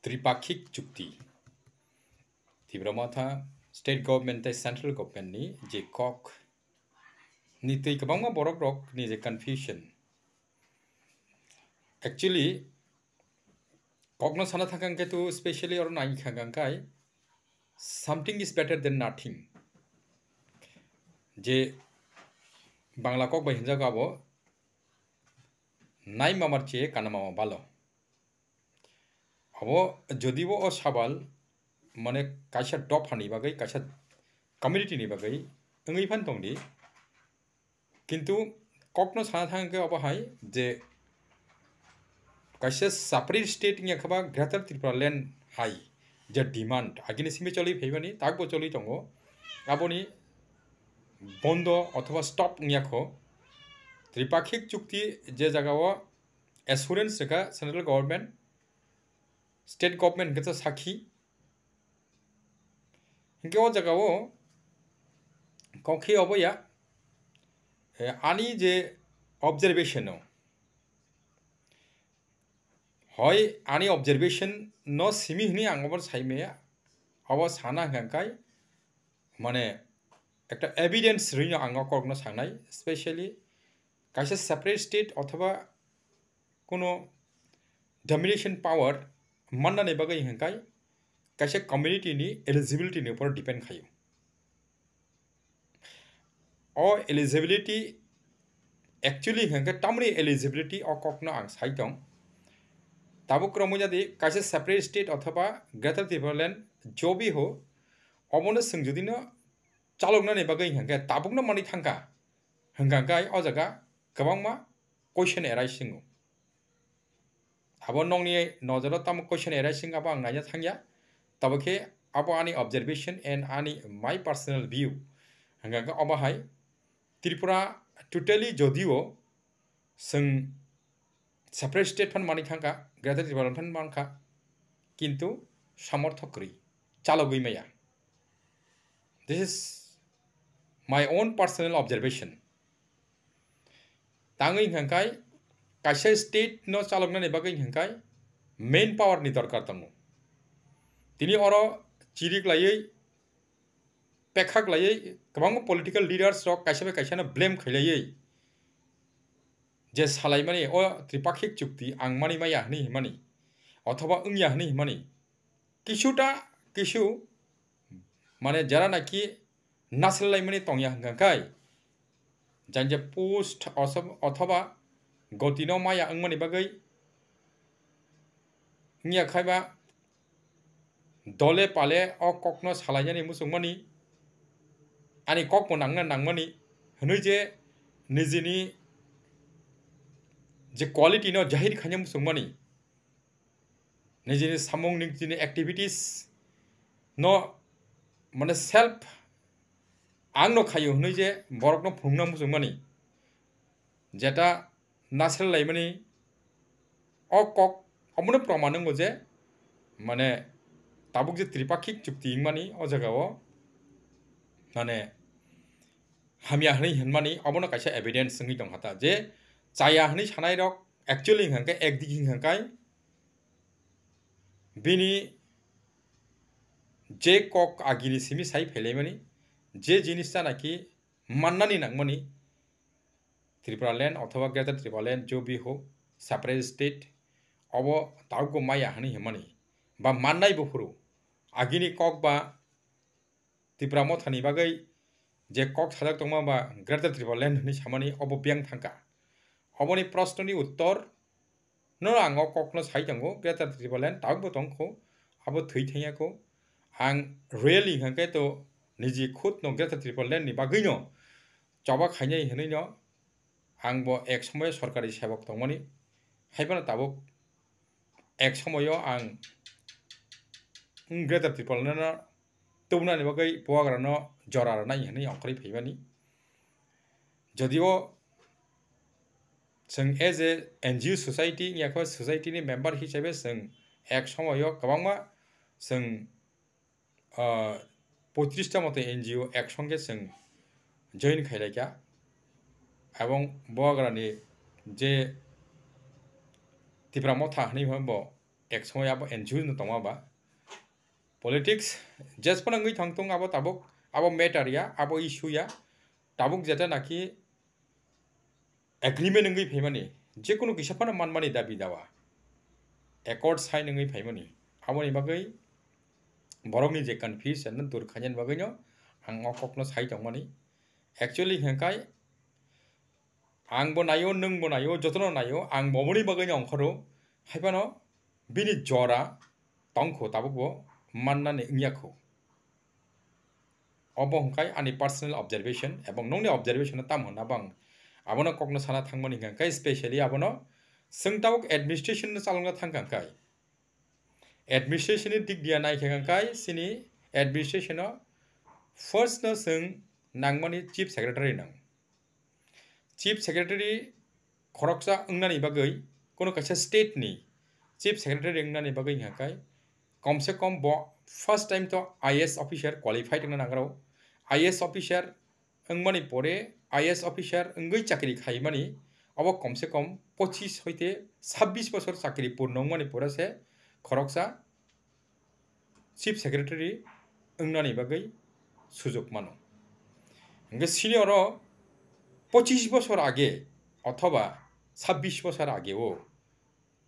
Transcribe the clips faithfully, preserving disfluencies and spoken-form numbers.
Tripakhik chukti. Tipra Motha state government tei central government ni je kok ni twi kwbangma borok rok ni je confusion. Actually, kokno sana thangkang khe tu specially oro nai khangkang kai something is better than nothing. Je Bangla kok bai hinjago abo nai mamar che kana mama balo. Abo jodibo o sabal mane kaisa dopha ni bagwi, kaisa community ni bagwi wngwi phan tongdi. Kintu kokno sana thang khe obo hai je kaisa separate state wngya khe ba Greater Tripura Land hai je demand agini simi choli phaimani takbo choli tongo. Aboni bondo othoba stop wngya kho. Tripakhik chukti je jagao assurance rwkha central government, state government hwnkhe sakhi. Hinkhe o jagao kokhe obo ya, eh, ani je observation o, hoi ani observation no simi hwnwi ang obo sai maya, obo sana hwnkha kai mane ekta evidence rwino ang o kokno sangnai, specially kaisa separate state othoba kuno domination power mannani bagwi hwnkhe kaisa community ni eligibility ni upor depend khaio. O eligibility actually hwnkhe tamni eligibility o kokno ang sai tong. Tabuk kwrwngmung jadi kaisa separate state othoba Greater Tipraland jobi ho obono swng jodi no chaloknani bagwi hwnkhe tabukno manwi thangkha hwnkha khe o jaga kwbangma question arise singo. Abo nokni nojoro tamo question arise sing abo ang naina thangya. Tabo khe abo ani observation and ani my personal view. Hwnkha khe obo hai Tripura totally jodio swng separate state phan manwi thangkha, Greater Tipraland phan mankha, kintu samorthok kwrwi, chalogwi maya. This is my own personal observation. Tangwi hwnkha khe kaisa state no chaloknani bagwi hwnkha khe main power ni dorkar tongo. Tini oro chirik laiwi, pekhak laiwi kwbangma political leaders rok kaisa bai kaisa no blame khailaiwi je salaimani o tripakhik chukti ang mani maya hwnwi himani othoba wngya hwnwi himani kisuta kisu mane jara naki nasel laimani tongya hwnkha khe janje post oso-, othoba gotino maya wngmani bagwi wngya khaiba dole pale o kokno salainani muchungmani, ani kokbo nangna nangmani hwnwi je nijini je quality no jahir khaina muchungmani, nijini samung nijini activities no mane self ang no khaio hwnwi je borokno phunukna muchungmani, jeta nasel laimani o kok omono proman wngo je mane tabuk je tripakhik chukti wngmani o jagao mane hamya hwnwi hwnmani obono kaisa evidence wngwi tongkha ta je chaya hwnwi sanai rok actually hwnkha khe ekdigi hwnkha khe bini je kok agini simi sai phailaimani je jinis ta naki mannani nangmani Tripura land othoba Greater Tripura land jobi ho separate state obo tabukbo maya hwnwi hwnmani ba mannai buphuru agini kok ba Tipra mothani bagwi je kok sajak tongma ba Greater Tripura land hwnwi samani obo biyang thangkha. Oboni prosnoni uttor no ang o kokno sai tongo, Greater Tripura land tabukbo tongkho, abo thwi thangya kho. Ang really hwnkha khe to niji khud no Greater Tripura land ni bagwi no choba khainai hwnwi no ang bo ek somoyo sorkari sebok tongmani, hai phano tabuk ek somoyo ang Greater Tripura land no tubunani bagwi bubagrano jora rwnai hwnwi ongkhorwi phaimani. Jodio chwng as a N G O society wngya khe society ni member hisabe chwng ek somoyo kwbangma chwng, ah, poitrish ta moto N G O ek songkhe chwng join khailaikha. Ebong bubagrani je Tipra Motha hwnwi bo ek somoi abo N G O no tongma ba. Politics jes phano wngwi thang tung abo tabuk, abo matter ya, abo issue ya. Tabuk jeta naki agreement wngwi phaimani, jekunu kisa phano manmani dabi dawa, accord sign wngwi phaimani, aboni bagwi borokni je confusion no dur khainani bagwino ang o kokno sai tongmani. Actually hwnkhai ang bo naio, nwng bo naio, jotono naio, ang bo oboni bagwino ongkhoro, haiphano bini jora tongkho tabukbo mannani wngya kho. Obo hwnkhai ani personal observation, ebong nokni observation no tamo hwnna bang abono kokno sana thangmani hwnkhai, specially abono chwng tabuk administration no chalokna thangkha hwnkhai. Administration ni dik dia naikha hwnkhai, chini administration o first no chwng nangmani chief secretary nang. Chief secretary khoroksa wngnani bagwi, kono kaisa state ni chief secretary wngnani bagwi hwnkhai, komse kom bo first time to I A S officer qualified wngna nangrao. I A S officer wngmani pore, I A S officer wngwi chakri khaimani, obo komse kom pochis hoite sabbish bosor chakri purno wngmani pore se khoroksa chief secretary wngnani bagwi sujok mano. Hingke sini oro pochis bosor age othoba sabbish bosor age o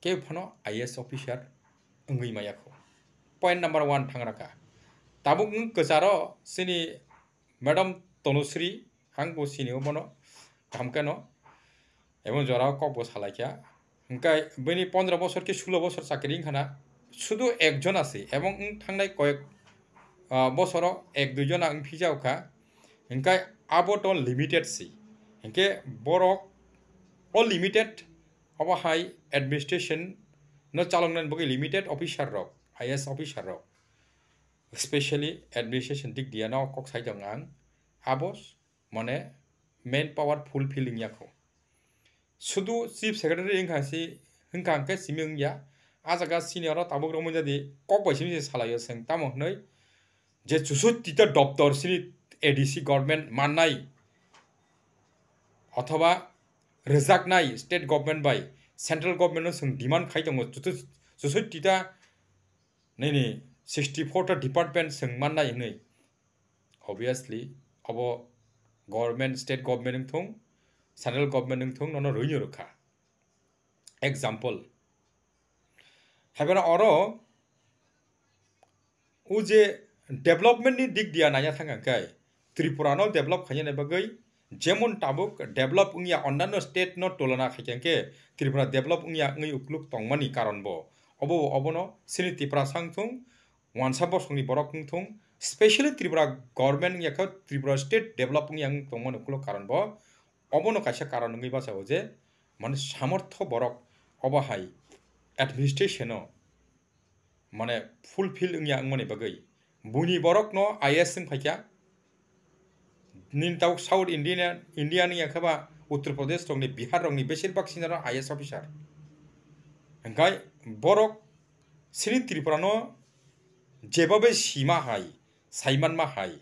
kebo phano I A S officer wngwi maya kho. Point number one thangraka. Tabuk wng kwcharo sini Madam Tanushree, ang bo sini o bono kaham keno. Ebong jora o kok bo salai kha. Hingke bini pondro bosor ke sulo bosor chakri wngkha na, sudu ekjon ase, ebong wng thangnai koyek, ah, bosoro ek dui jona wng phijao kha. Hingke abo to limited se. Hingke borok o limited obo hai administration no chaloknani bagwi limited officer rok, I A S officer rok, specially administration dik diya no kok sai tong ang. Abo mane main power fulfill wngya kho. Sudu chief secretary wngkha si, wngkha hwnkhe simi wngya. A jaga sini oro tabuk romwi jadi kok bai simi se salaio, chwng tamo hwnwi je chusu tita doptor sini A D C government mannai othoba rwjaknai state government bai central government no chwng demand khai tongo, chusu, chusu tita nini sixty four ta department chwng mannai hwnwi. Obviously, obo government, state government wng thung, central government wng thung, nono rwino rwkha. Example, haibano oro o je development ni dik dia nanya thang khe Tripura no develop khaina bagwi, jemon tabuk develop wngya, onnanno state no tulona khai khe Tripura develop wngya wngwi ukluk tongmani karon bo, obo, obono sini Tripura sang thung, wansa bosongni borok wng thung, specially Tripura government wngya khe Tripura state develop wngya wng tongmani ukulok karon bo, obono kaisa karon wngwi bachao je, mane, samortho borok obo hai administration o, mane, fulfill wngya wngmani bagwi buini borokno I A S wng phaikha, nini tabuk South Indian, India ni yakhe ba Uttar Pradesh rokni, Bihar rokni besir bak senior I A S officer. Hingkai borok sini Tripura no jebabe sima hai, saimanma hai.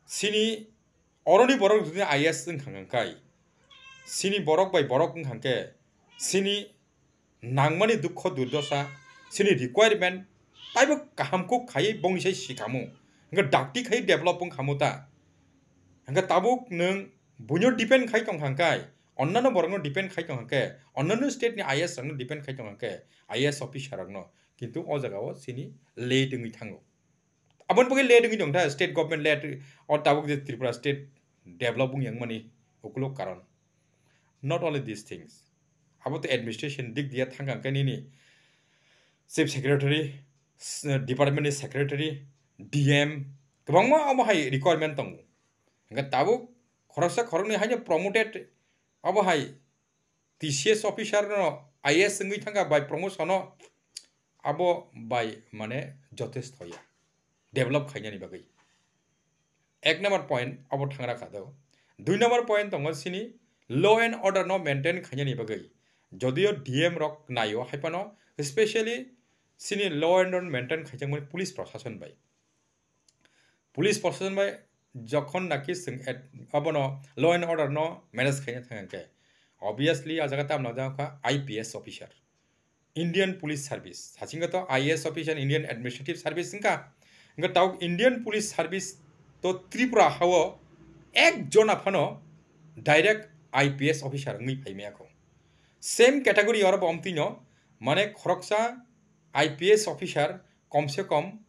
Sini oroni borok jodi I A S wngkha hingkai, sini borok bai borok wngkha hingke, sini nangmani dukho durdosa, sini requirement taibo kaham kuk khaiwi bongni sai sikhamu. Hingke dakti khai develop wngkhamu ta. Hingke tabuk nwng buino depend khai tong hangkai, onnano borokno depend khai tong hangke, onnano state ni I A S rokno depend khai tong hangke, I A S officer rokno. Kintu o jaga o sini late wngwi thango. Aboni bagwi late wngwi tong kha, state government late, o tabuk je Tripura state develop wngya wngmani ukulok karon. Not only these things. Abo to administration dik diya thang kha, hingke nini chief secretary, s-, department ni secretary, D M, kwbangma omo hai requirement tongo. Hingke tabuk khoroksa khoroknwi haino promoted, obo hai T C S officer no I A S wngwi thangkha by promotion o, abo bai mane jothesto ya develop khainani bagwi. Ek number point abo thangra kha do. Dui number point tongo sini law and order no maintain khainani bagwi. Jodio D M rok naio, haiphano specially sini law and order maintain khaijakmani police prosason bai. Police prosason bai jokhon naki chwng et-, abono law and order no manage khaina thang khe, obviously a jaga tamno jang kha I P S officer. Indian Police Service, sachingka to I A S officer, Indian Administrative Service wngkha. Wngkha tabuk Indian Police Service to Tripura hao ek jona phano direct I P S officer wngwi phaimaya kho. Same category oro bo omtwino, mane khoroksa I P S officer komse kom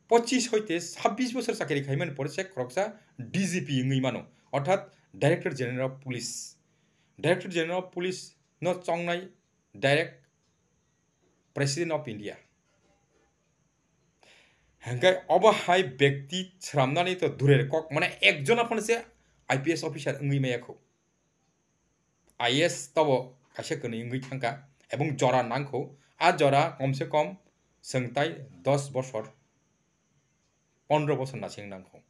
pochis hoite sabbish bosor chakri khaimani pore se khoroksa D G P wngwi mano, orthat Director General of Police. Director General of Police no chongnai direct President of India. Hingke obo hai bekti sramnani to durer kok, mane ekjona phano se I P S officer wngwi maya kho. I A S tobo kaisa kwnwi wngwi thangkha, ebong jora nangkho, a jora komse kom chwng tai dos bosor, pondro bosor nasing nangkho.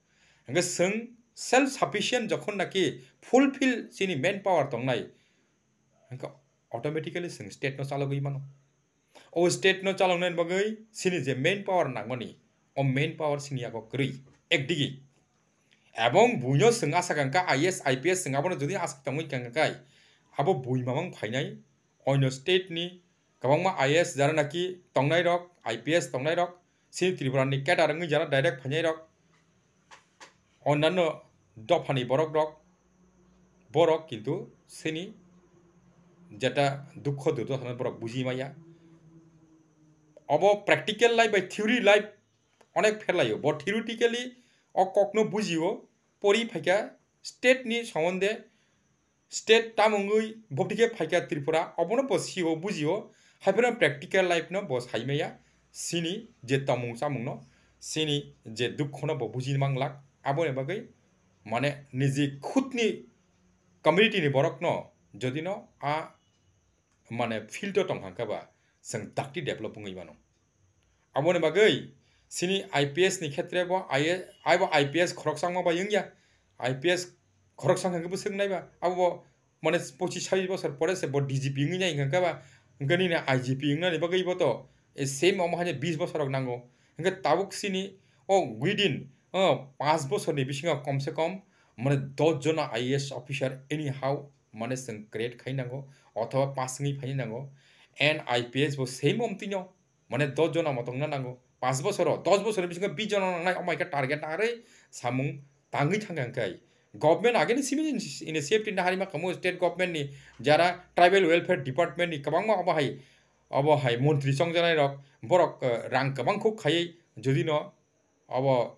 Hingke chwng self sufficient jokhon naki fulfill chini main power tongnai, hingke automatically chwng state no chalogwi mano. O state no chaloknani bagwi chini je main power nangmani, o main power chini yago kwrwi ekdigi. Ebong buino chwng asa kangkha I A S, I P S chwng abono jodi asa tongwi kangkha kai, abo bui mamang phainai, oino state ni kwbangma I A S jara naki tongnai rok, I P S tongnai rok, chini Tripura ni cadre wngwi jara direct phainai rok, onnanno dophani borok rok, borok kintu chini jeta dukho durdo thangna borok buji maya. Obo practical life bai theory life onek pherlaio. Bo theoretically o kokno bujio, pori phaikha state ni somonde, state tamungwi boptike phaikha Tripura, obono bo sio bujio, haiphano practical life no bo saimaya, chini je tomung chamung no, chini je dukho no bo buji manglak, aboni bagwi mane niji khutni community ni borok no jodi no a mane field o tong kha ba chwng dakti develop wngwi mano. Aboni bagwi chini I P S ni khetre bo I A S, aibo I P S khoroksa wngma bai wngya, I P S khoroksa wngkha khe bwswk naiba, abo bo mane pochis sabis bosor pore se bo D G P wngwi nai wngkha khe ba, wngkha nini I G P wngnani bagwi bo to, e, same omo haino bis bosor rok nango. Hingkhe tabuk chini o within, o, panch bosorni bisingo komse kom mane dos jona I A S officer anyhow mane chwng create khai nango, othoba pass wngwi phai nango. And I P S bo same omtwino, mane dos jona motongna nango, panch bosoro, dos bosor bisingo bis jona nangnai, omo hai khe target naharwi samung tangwi thangkha hwnkhe. Government ageni simi initiative naharwi ma kamo state government ni, jara tribal welfare department ni kwbangma obo hai, obo hai montri chongjanai rok, borok, eh, rang kwbang khuk khaiwi jodi no obo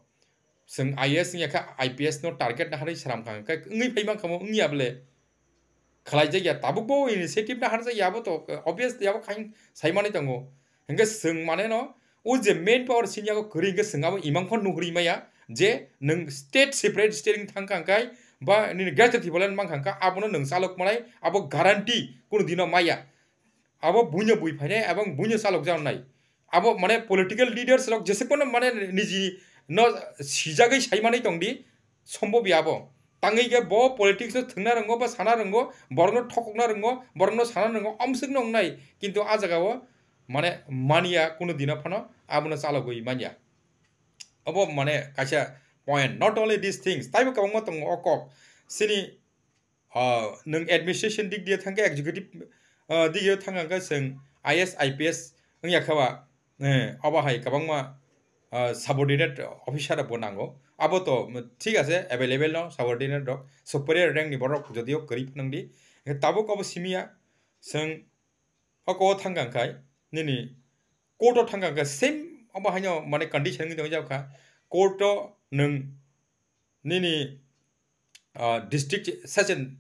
chwng I A S wngya khe I P S no target naharwi sram kha, hwnkhe wngwi phai mankha mo wngya bwle? Khlai jakya, tabuk bo initiative naharjak ya, abo to obvious, abo khain saimani tongo. Hwnkhe chwng mane no, o je main power sini yago kwrwi hwnkhe chwng abo imang phano nuhuri maya je nwng state separate state wng thang kha hwnkhe ba nini Greater Tipraland mang kha hwnkhe abono nwng chalok manai, abo guarantee kunu dino maya. Abo buino bui phainai, abo buino chalok jaknai. Abo mane political leaders rok jesekono mane niji no sijagwi saimanwi tongdi, sombob ya abo. Tangwi khe bo politics no thwngna rwngo ba sana rwngo, borokno thokokna rwngo, borokno sana rwngo, amswkno wngnai. Kintu a jagao mane manya, kunu dino phano abono chalogwi manya. Obo mane kaisa point, not only these things, taibo kwbangma tongo o kok. Chini Ah, nwng administration dik diye thangkhe executive, ah, dik diye thangkhe chwng I A S, I P S wngya khe ba, eh, abo hai kwbangma, ah, subordinate officer rokbo nango. Abo to, mm, thik ase, available no subordinate rok, superior rank ni borok jodio kwrwi phano wngdi. Hwnkhe tabuk abo simi ya, chwng oko thangkha khai, nini court o thangkha khai same abo haino mane condition wngwi tongwi jak kha. Court o nwng nini, ah, district session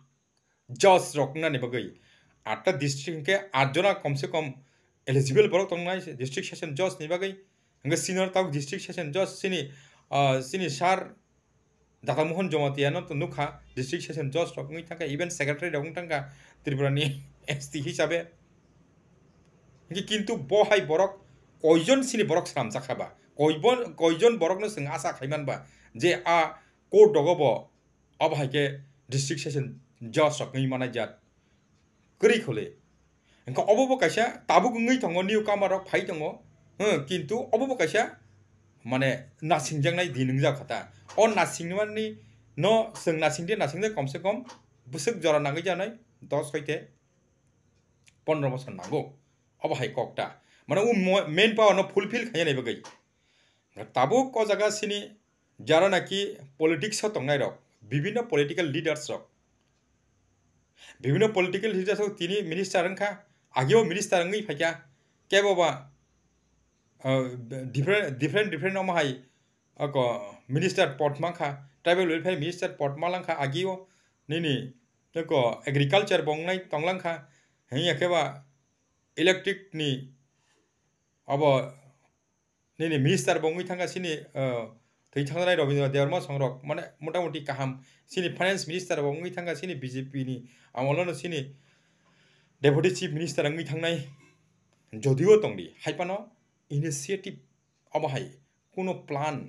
judge rok wngnani bagwi atta district hwnkhe aat jona komse kom eligible borok tongnai district session judge ni bagwi. Hwnkhe senior tabuk district session judge chini, ah, chini sir Data Mohon Jamatia no to nukha district session judge rok wngwi thangkha, even secretary rok wng thangkha Tripura ni S T hisabe. Hwnkhe kintu bo hai borok koijon sini borok swnamjak kha ba? Koibon-, koijon borokno chwng asa khai man ba je a court rogo bo abo hai khe district session judge rok wngwi manai jat kwrwi khole. Hwnkhe obo bo kaisa tabuk wngwi tongo, newcomer rok phai tongo, hmm, kintu obo bo kaisa mane nasingjaknai din wngjak kha ta. O nasingmani no chwng nasingde nasingde komse kom bwswk jora nangwi janai dos hoite pondro bosor nango. Obo hai kokta. Mane o mo-, main power no fulfill khaina ni bagwi. Tabuk o jaga sini jara naki politics o tongnai rok, bibinno political leaders rok, bibinno political leaders rok tini minister wngkha, ageo minister wngwi phaikha, kebo ba, uh, different, different, different omo hai, ako minister pod mankha, tribal welfare minister pod malangkha, ageo nini, ako agriculture bo wngnai tonglangkha, hiya khe ba electric ni abo nini minister bo wngwi thangkha sini, uh, thwi thangnai Rabindra Debbarma songrok, mane motamoti kaham sini finance minister bo wngwi thangkha sini B J P ni amolo no sini deputy chief minister wngwi thangnai jodio tongdi, hai phano initiative obo hai kuno plan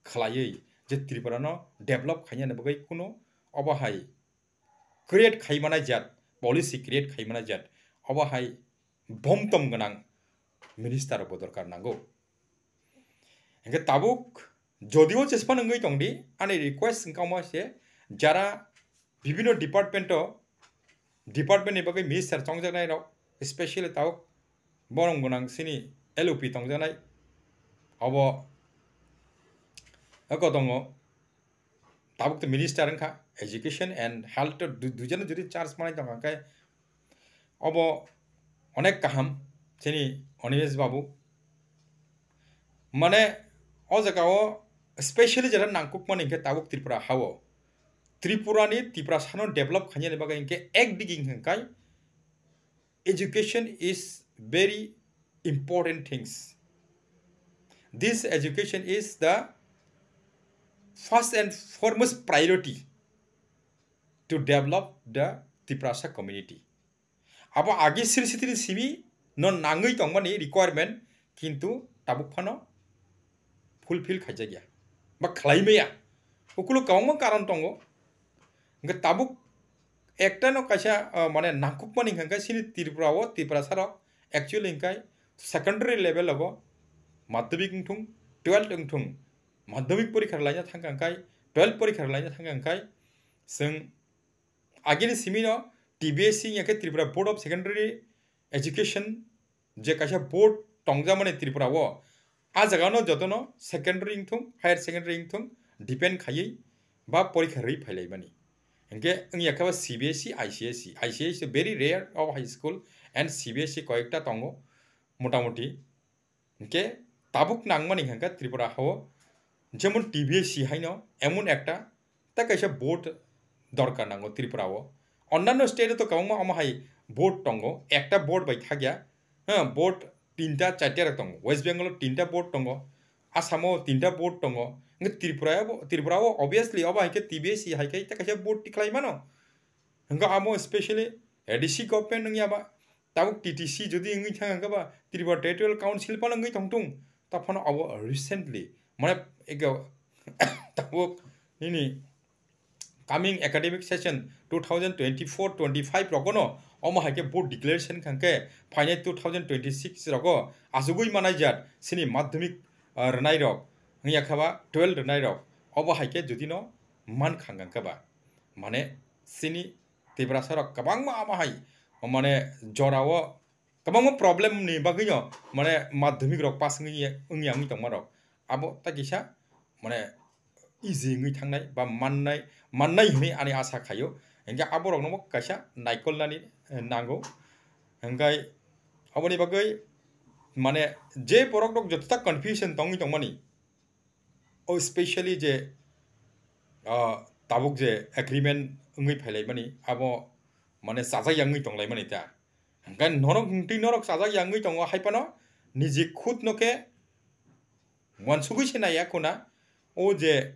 khlaiwi je Tripura no develop khaina ni bagwi kuno obo hai create khai manai jat, policy create khai manai jat, obo hai bomtom gwnang minister bo dorkar nango. Hingke tabuk jodio chespan wngwi tongdi, ani request wngkha omo se, jara bibinno department o, department ni bagwi minister chongjaknai rok, especially tabuk borom gwnang sini L O P tongjaknai, obo eko tongo. Tabuk to minister wngkha, education and health to du-, duijano jodi charge manai tongkha khe obo onek kaham chini Animesh babu. Mane o jaga o specially jera nangkukmani hingke tabuk Tripura hao. Tripura ni Tiprasa no develop khainani bagwi hingke ek digi hingkai education is very important things. This education is the first and foremost priority to develop the Tiprasa community. Abo agi siri sitini simi no nangwi tongmani requirement kintu tabuk phano fulfill khaijakya ba khlai maya. Ukulo kwbangma karon tongo. Hingke tabuk ekta no kaisa, ah, mane nangkukmani hingka sini Tripura o, Tiprasa rok actually hingkai secondary level ogo madhyamik wngthung, twelfth wngthung, madhyamik porikha laina thangka hingkai, twelfth porikha laina thangka hingkai, chwng agini simi no T B S C ya khe Tripura Board of Secondary Education je kaisa board tongjakmani Tripura o, a jaga no joto no secondary wngthung, higher secondary wngthung, depend khaiwi ba porikha rwi phailaimani. Hingke wngya khe ba C B S E, I C S E, I C S E very rare of high school and C B S E koyekta tongo motamoti. Hingke tabuk nangmani hingka Tripura hao jemon T B S C haino emon ekta ta kaisa board dorkar nango Tripura o. Onnanno state o to kwbangma omo hai board tongo, ekta board bai thakya, ha, board tinta charta rok tongo. West Bengal o tinta board tongo, Assam o tinta board tongo, hingke Tripura o, Tripura o obviously obo hai khe T B S C hai khe ta kaisa board tikhlai mano. Hingke amo specially A D C government wngya ba, tabuk T T C jodi wngwi thang hingke ba, Tripura Territorial Council phano wngwi tongthung, ta phano abo recently, mane, ego, tabuk nini coming academic session two thousand twenty-four twenty-five rogono omo hai khe board declaration khang khe phainai two thousand twenty-six rogo achugwi manai jat sini madhyamik, ah, rwnai rok wngya khe ba twelve rwnai rok obo hai khe jodi no man khang khe ba mane sini Tiprasa rok kwbangma omo hai mane jora o kwbangma problem ni bagwi no mane madhyamik rok pass wngya wngya wngwi tongma rok abo ta kisa mane easy wngwi thangnai ba mannai, mannai hinwi ani asa khaio. Hingke aborokno bo kaisa naikolnani, eh, nango. Hingkai aboni bagwi mane je borok rok joto ta confusion tongwi tongmani, o specially je, ah, tabuk je agreement wngwi phailaimani, abo mane chajak ya wngwi tonglaimani ta. Hingke norok, twi norok chajak ya wngwi tongo, hai phano niji khud no khe Wansugwi se naiya khuna, o je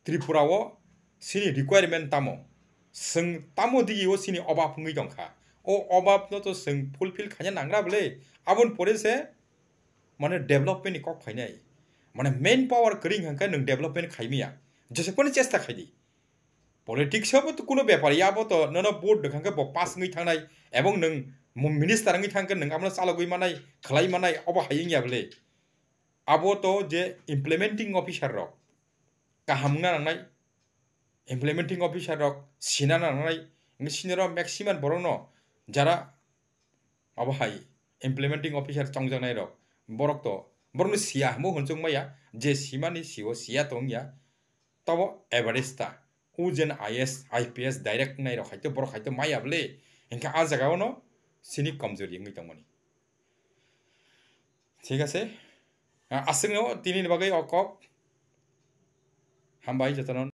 Tripura o sini requirement tamo, chwng tamo digi o sini obab wngwi tongkha. O obab no to chwng fulfill khaina nangra bwle, aboni pore se mane development ni kok phainai. Mane main power kwrwi hwnkhe nwng development khaimaya, jesephano chesta khaidi. Politics o bo to kuno bepar ya, abo to nono vote rwkha hwnkhe bo pass wngwi thangnai, ebong nwng mo-, minister wngwi thangkhe nwng abono chalogwi manai, khlai manai, obo hai wngya bwle. Abo to je implementing officer rok kaham wngna nangnai, implementing officer rok sina nangnai, wngkhe sini oro maximum borokno jara abo hai implementing officer chongjaknai rok, borok to, borokno siya hwnbo hwnchuk maya, je simani sio siya tongya, tabo average ta, ujen I S, I P S direct nai rok haito borok haito maya bwle, hinkhe a jaga ono sini komjori wngwi tongmani. Thik ase? A-, aswkno tini ni bagwi o kok. Hambai jotono.